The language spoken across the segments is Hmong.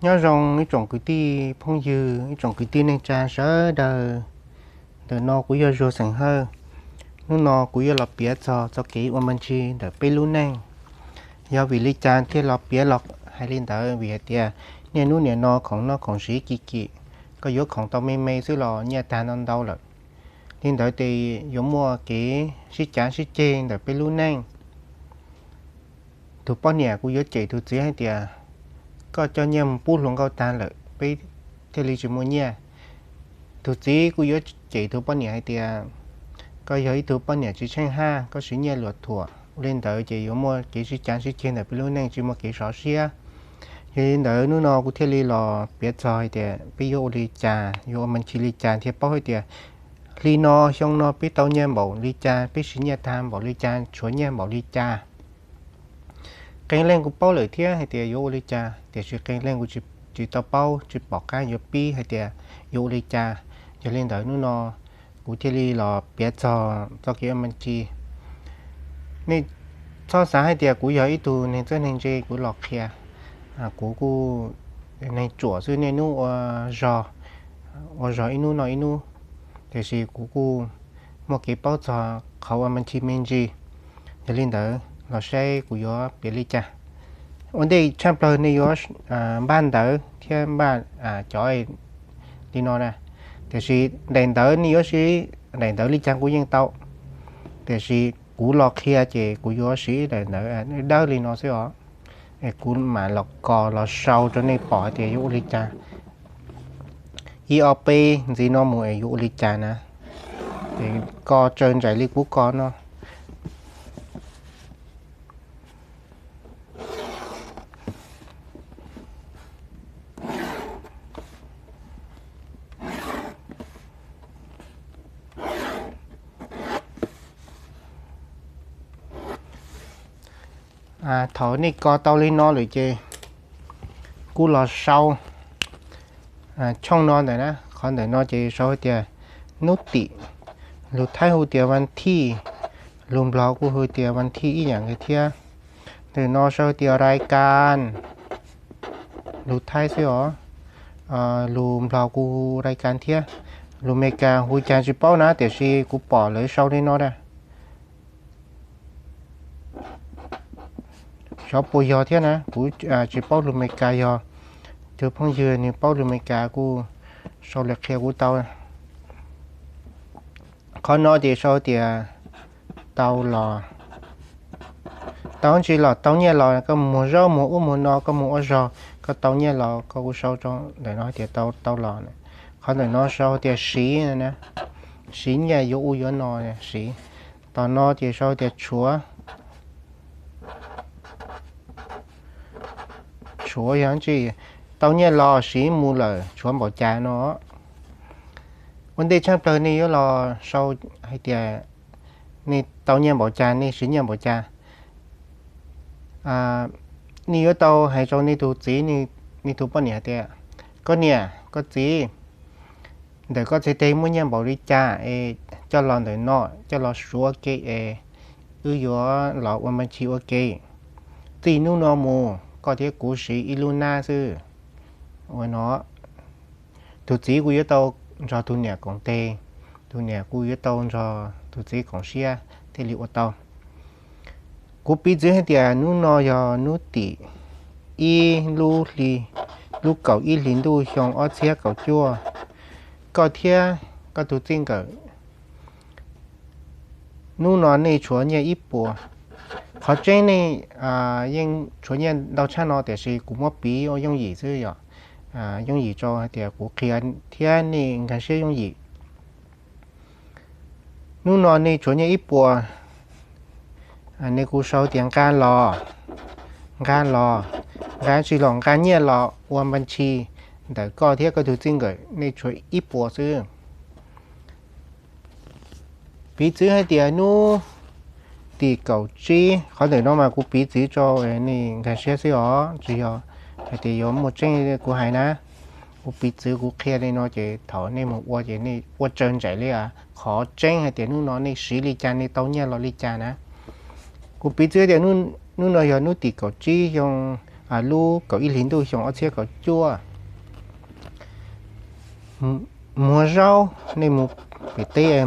Nyob zoo ib tsoom kwv tij phooj ywg, ib tsoom kwv tij neej tsa sawv daws. Ntawm no kuv yog Zuag xeem Hawj. Hnub no kuv yuav los piav txog txoj kev ua npaj ntsis ntawm peb lub neej. Yog vim li cas thiaj los piav los hais li ntawd? Vim hais tias niaj hnub nim no khoom noj khoom siv kim kim, koj yuav khoom tau me me xwb los nyiaj tag ntau ntau lawm. Li ntawd ces yuav muaj kev sib cav sib ceg ntawm peb lub neej. Tus poj niam kuj yuav cem tus txiv hais tias, koj coj nyiaj mus pub hluas nkauj tag lawm peb thiaj li tsis muaj nyiaj. Tus txiv kuj yuav cem tus poj niam hais tias, koj yog ib tug poj niam tsis tsheej haj, koj siv nyiaj luam thuam. Ua li ntawd ces yuav muaj kev sib cav sib ceg ntawm peb lub neej, tsis muaj kev sov siab. Yog li ntawd hnub no kuv thiaj li los piav txog hais tias peb yuav ua li cas, yuav ua npaj ntsis li cas thiaj paub hais tias hli no xyoo no peb tau nyiaj npaum li cas, peb siv nyiaj tag npaum li cas, tshuav nyiaj npaum li cas. Qee leej kuj paub lawm thiab hais tias yuav ua li cas, tiam sis qee leej kuj tsis tau paub, tsis pom qab yuav pib hais tias yuav ua li cas. Yog li ntawd hnub no kuv thiaj li los piav txog txoj kev ua npaj ntsis. Nej txhob xav hais tias kuv yog ib tug neeg txawj neeg ntse kuv los qhia. Kuv kuj neeg tsuam xwb, niaj hnub ua zog, ua zog ib hnub noj ib hnub, tiam sis kuv kuj muaj kev paub txog qhov ua npaj ntsis me ntsis. Yog li ntawd los saib kuv yuav piav li cas. Ua ntej tshaj plaws nej yuav npaj ntawv thiab npaj cov li no na. Tiam sis daim ntawv nej yuav siv daim ntawv li cas kuj yeej tau, tiam sis kuv los qhia ces kuv yuav siv daim ntawv dawb li no xwb os. Es kuv mam los kos los sau rau nej pom hais tias yuav ua li cas. Ib ob peb ntxiv no mus es yuav ua li cas na. Es kos tsaws ntsais li kuv kos no. Thaum nej kos tau li no lawm ces kuj los sau tshooj no ntawm na. Qhov ntawm no ces sau hais tias nub tim, lus Thaib hu tias vas thij, lus Nplog kuj hu tias vas thij ib yam nkaus thiab. Ntawm no sau hais tias rai kas, lus Thaib xwb os. Lus Nplog kuj hu rai kas thiab. Lus Meskas hu cas tsis paub na, tiam sis kuv pom lawv sau li no na. Xyov puas yog thiab na, kuv tsis paub lus Meskas, yog tus phooj ywg nws paub lus Meskas kuj sau lus qhia kuv tau. Qhov no ces sau tias tau los. Tau ntsis los tau nyiaj los, koj mus muag zaub muag ub muag no, koj mus ua zog koj tau nyiaj los koj kuj sau rau ntawm no tias tau los. Qhov ntawm no sau tias siv, siv nyiaj yuav ub yuav no, siv. Tom no ces sau tias tshuav. Tshuav yog tsis tau nyiaj los siv mus lawm tshuav npaum cas no. Ua ntej tshaj plaws nej yuav los sau hais tias nej tau nyiaj npaum cas, nej siv nyiaj npaum cas. Nej yuav tau hais rau nej tus txiv, nej tus poj niam tias, koj niam koj txiv, ntawm koj txhais tes muaj nyiaj npaum li cas es coj los ntawm no, coj los suav ke es wb yuav los ua npaj ntsis ua ke. Txij hnub no mus koj thiab kuv siv ib lub hnab xwb. Ua no, tus txiv kuj yuav tau nrog tus niam koom tes, tus niam kuj yuav tau nrog tus txiv koom siab thiaj li ua tau. Kuv piv txwv hais tias hnub no yog hnub tim ib lub hli, lub kaum ib hlis ntuj xyoo ob txhiab kaum cuaj. Koj thiab koj tus txij nkawm hnub no nej tshuav nyiaj ib puas. Qhov tseeb nej yeej tshuav nyiaj ntau tshaj no, tiam sis kuv muab piv ua yooj yim xwb, yog yooj yim rau hais tias kuv qhia thiab nej nkag siab yooj yim. Hnub no nej tshuav nyiaj ib puas, nej kuj sau tias nqa los, nqa los, nqa tsis los nqa nyiaj los ua npaj ntsis ntawm koj thiab koj tus txij nkawm, nej tshuav ib puas xwb. Piv txwv hais tias hnub tim kaum tsib, qhov ntawm no mas kuv piv txwv rau nej nkag siab xwb os, tsis yog hais tias yuav muaj tseeb kuv hais na. Kuv piv txwv kuv qhia li no ces thaum nej mus ua ces nej ua tsaws ntsais li, qhov tseeb hais tias hnub no nej siv li cas nej tau nyiaj los li cas na. Kuv piv txwv tias hnub no yog hnub tim kaum tsib xyoo lub kaum ib hlis ntuj xyoo ob txhiab kaum cuaj. Muag zaub, nej mus pem teb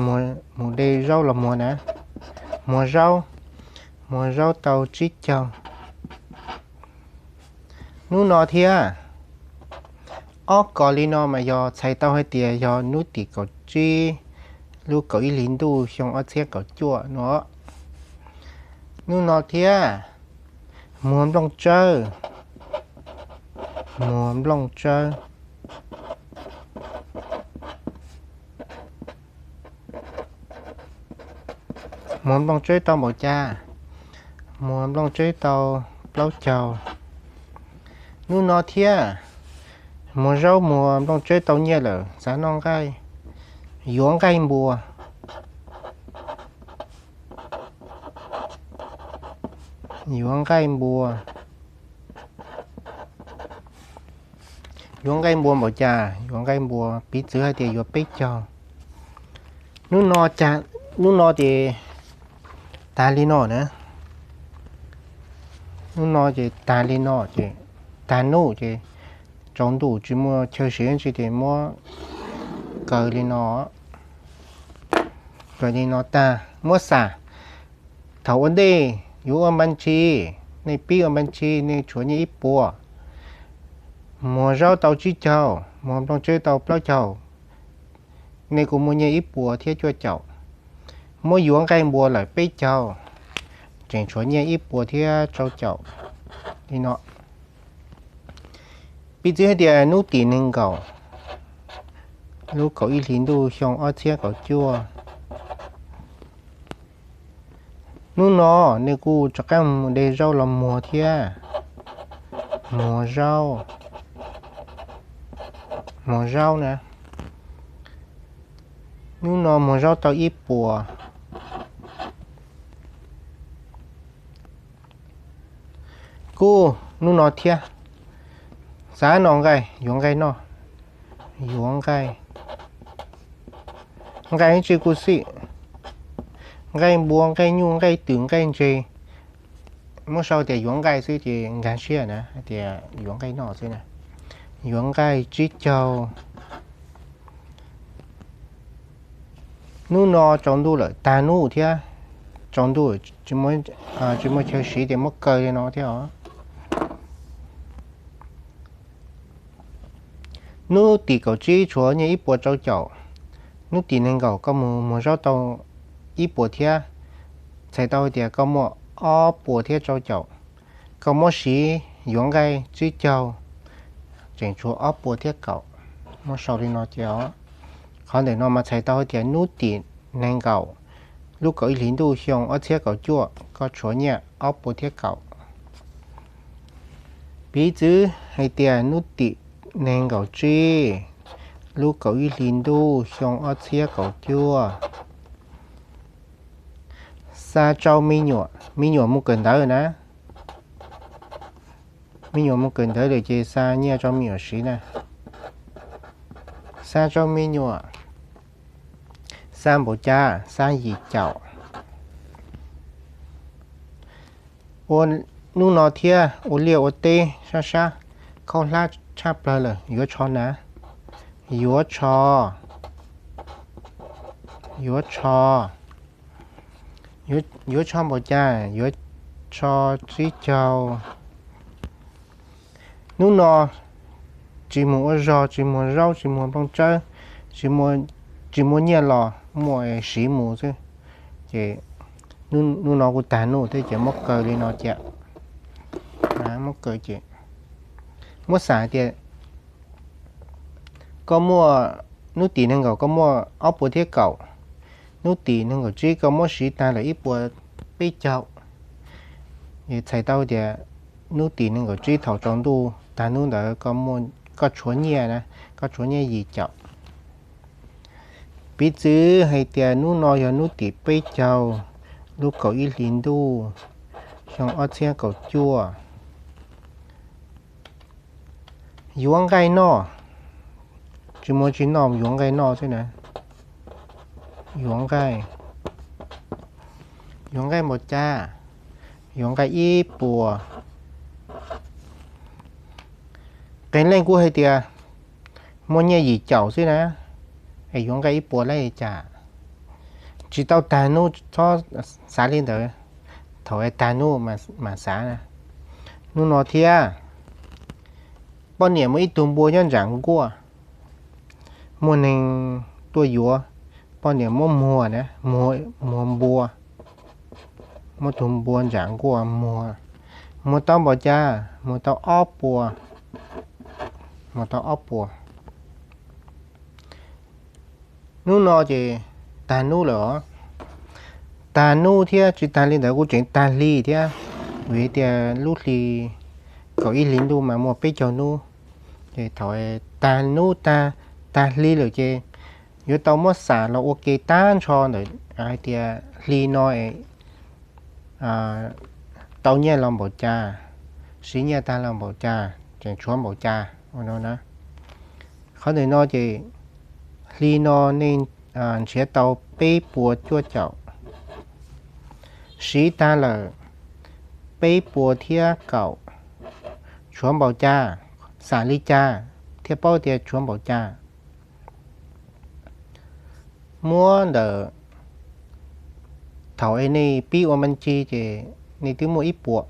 mus de zaub los muag na. Muag zaub, muag zaub tau tsib caug. Hnub no thiab, ob kos li no mas yog txhais tau hais tias yog hnub tim kaum tsib, lub kaum ib hlis ntuj xyoo ob txhiab kaum cuaj no. Hnub no thiab, muag nplooj tsawb, muag nplooj tsawb. Muag nplooj tsawb tau npaum cas? Muag nplooj tsawb tau plaub caug. Hnub no thiab, muag zaub muag nplooj tsawb tau nyiaj lawm, xav noj nqaij, yuav nqaij npua. Yuav nqaij npua. Yuav nqaij npua npaum cas? Yuav nqaij npua piv txwv hais tias yuav peb caug. Hnub no ces tag li no na. Hnub no ces tag li no ces, tag hnub ces tsaus ntuj tsis muaj chaw siv tsi ces muab kaw li no. Kaw li no tag muab xam. Thaum ua ntej yuav ua npa ntsis, nej pib ua npa ntsis nej tshuav nyiaj ib puas. Muag zaub tau tsib caug, muag nplooj tsawb tau plaub caug, nej kuj muaj nyiaj ib puas thiab cuaj caum. Muab yuav nqaij npua lawm peb caug, tseem tshuav nyiaj ib puas thiab rau caum li no. Piv txwv hais tias hnub tim nees nkaum, lub kaum ib hlis ntuj xyoo ob txhiab kaum cuaj. Hnub no nej kuj rov qab mus de zaub los muag thiab. Muag zaub, muag zaub na. Hnub no muag zaub tau ib puas. Kuj hnub no thiab, xav noj nqaij, yuav nqaij noj, yuav nqaij. Nqaij tsi kuj xij, nqaij npua, nqaij nyuj, nqaij twm, nqaij ntses. Muab sau tias yuav nqaij xwb ces nkag siab na, hais tias yuav nqaij noj xwb na. Yuav nqaij tsib caug. Hnub no tsaus ntuj lawm tag hnub thiab, tsaus ntuj tsis muaj chaw siv ces muab kaw li no thiab os. Hnub tim kaum tsib tshuav nyiaj ib puas rau caum. Hnub tim nees nkaum koj mus muag zaub tau ib puas thiab, txhais tau hais tias koj muaj ob puas thiab rau caum. Koj muab siv yuav nqaij tsib caug, tseem tshuav ob puas thiab kaum. Muab sau li no ces os. Qhov ntawm no mas txhais tau hais tias hnub tim nees nkaum, lub kaum ib hlis ntuj xyoo ob txhiab kaum cuaj koj tshuav nyiaj ob puas thiab kaum. Piv txwv hais tias hnub tim nees nkaum tsib, lub kaum ib hlis ntuj xyoo ob txhiab kaum cuaj. Xa rau me nyuam, me nyuam mus kawm ntawv na. Me nyuam mus kawm ntawv lawm ces xa nyiaj rau me nyuam siv na. Xa rau me nyuam, xa npaum cas? Xa yim caum. Ua hnub no thiab ua liaj ua teb sab sab, khaub hlab tshaj plaws lawm, yuav tsho na. Yuav tsho, yuav tsho. Yuav tsho npaum cas? Yuav tsho tsib caug. Hnub no tsis mus ua zog, tsis muag zaub, tsis muag nplooj tsawb, tsis muaj nyiaj los muaj siv mus xwb. Ces hnub no kuj tag hnub thiab ces muab kaw li no cia. Muab kaw ces muab xav tias koj muaj, hnub tim nees nkaum koj muaj ob puas thiab kaum, hnub tim nees nkaum tsib koj muab siv tag lawm ib puas peb caug. Txhais tau tias hnub tim nees nkaum tsib thaum tsaus ntuj tag hnub ntawd koj tshuav nyiaj na, koj tshuav nyiaj yim caum. Piv txwv hais tias hnub no yog hnub tim peb caug, lub kaum ib hlis ntuj, xyoo ob txhiab kaum cuaj. Yuav nqaij noj, tsis muaj tsis noj, yuav nqaij noj xwb na. Yuav nqaij, yuav nqaij npaum cas? Yuav nqaij ib puas. Qee leej kuj hais tias muaj nyiaj yim caum xwb na, es yuav nqaij ib puas lawm cas. Tsis tau tag hnub txhob xav li ntawd, thaum tag hnub mas xav na. Hnub no thiab, poj niam muaj ib tug npua nyob ntsam nkuaj, muaj neeg tuaj yuav, poj niam muab muag na, muag npua, muab tus npua ntsam nkuaj muag, muag tau npaum cas? Muag tau ob puas, muag tau ob puas. Hnub no ces tag hnub lawm os. Tag hnub thiab tsis tag li ntawd kuj tseem tag hli thiab, vim tias lub hli kaum ib hlis ntuj mas muaj peb caug hnub, ces thaum tag hnub tag, tag hli lawm ces yuav tau muab xam los ua ke tag nrho ntawm hais tias hli no tau nyiaj los npaum cas, siv nyiaj tag los npaum cas, tseem tshuav npaum cas ua no na. Qhov ntawm no ces hli no nej nrhiav tau peb puas cuaj caum, siv tag lawm peb puas thiab kaum, tshuav npaum cas, xam li cas thiaj paub tias tshuav npaum cas. Muab ntawm thaum es nej pib ua npa ntsis ces nej twb muaj ib puas,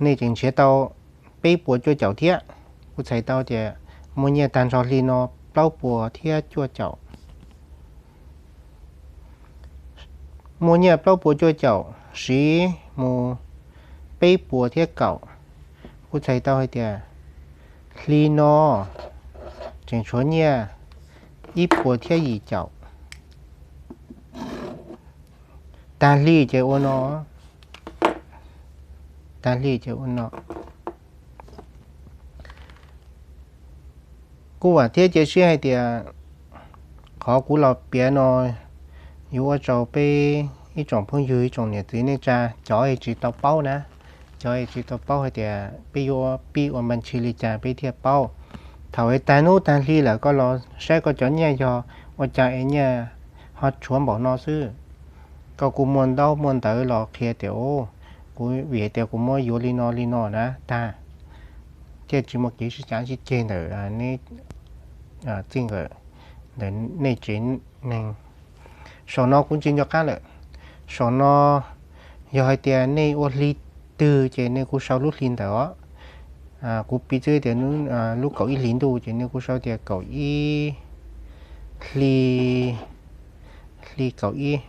nej tseem nrhiav tau peb puas cuaj caum thiab, kuj txhais tau tias muaj nyiaj tag nrho hli no plaub puas thiab cuaj caum. Muaj nyiaj plaub puas cuaj caum, siv mus peb puas thiab kaum, kuj txhais tau hais tias hli no tseem tshuav nyiaj ib puas thiab yim caum. Tag hli ces ua no, tag hli ces ua no. Kuj vam thiab cia siab hais tias qhov kuv los piav no yuav ua rau peb ib tsoom phooj ywg ib tsoom niam txiv neej tsa, cov es tsis tau paub na, cov es tsis tau paub hais tias peb yuav pib ua npa ntsis li cas peb thiaj paub. Thaum es tag hnub tag hli lawm koj los saib koj cov nyiaj yog ua cas es nyiaj ho tshuav npaum no xwb. Koj kuj muaj ntaub muaj ntawv los qhia tias, kuv vim tias kuv muab yuav li no li no na tag, thiaj tsis muaj kev sib cav sib ceg ntawm neb txij nkawm, ntawm nej tsev neeg. Saum no kuv tsis nco qab lawm. Saum no yog hais tias nej ua hli twg ces nej kuj sau lub hli ntawd os. Kuv piv txwv tias lub kaum ib hlis ntuj ces nej kuj sau tias kaum ib hli, hli kaum ib,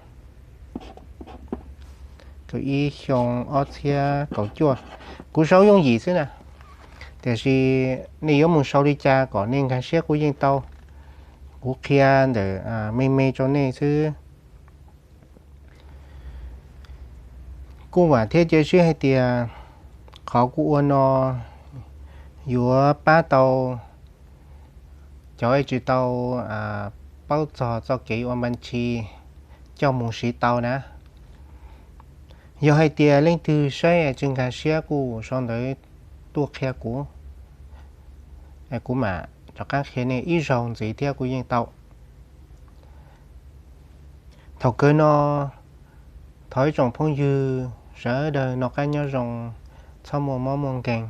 kaum ib xyoo ob txhiab kaum cuaj. Kuv sau yooj yim xwb na, tiam sis nej yuav mus sau li cas kom nej nkag siab kuj yeej tau. Kuv qhia ntawm me me rau nej xwb. Kuj vam thiab cia siab hais tias qhov kuv ua no yuav pab tau cov tsis tau paub txog txoj kev ua npa ntsis coj mus siv tau na. Yog hais tias leej twg saib tsis nkag siab kuj sau ntawv tuaj qhia kuv, kuv mam rov qab qhia nej ib zaug ntxiv thiab kuj yeej tau. Thaum kawg no, thov ib tsoom phooj ywg sawv daws noj qab nyob zoo, txhob muaj mob muaj nkeeg.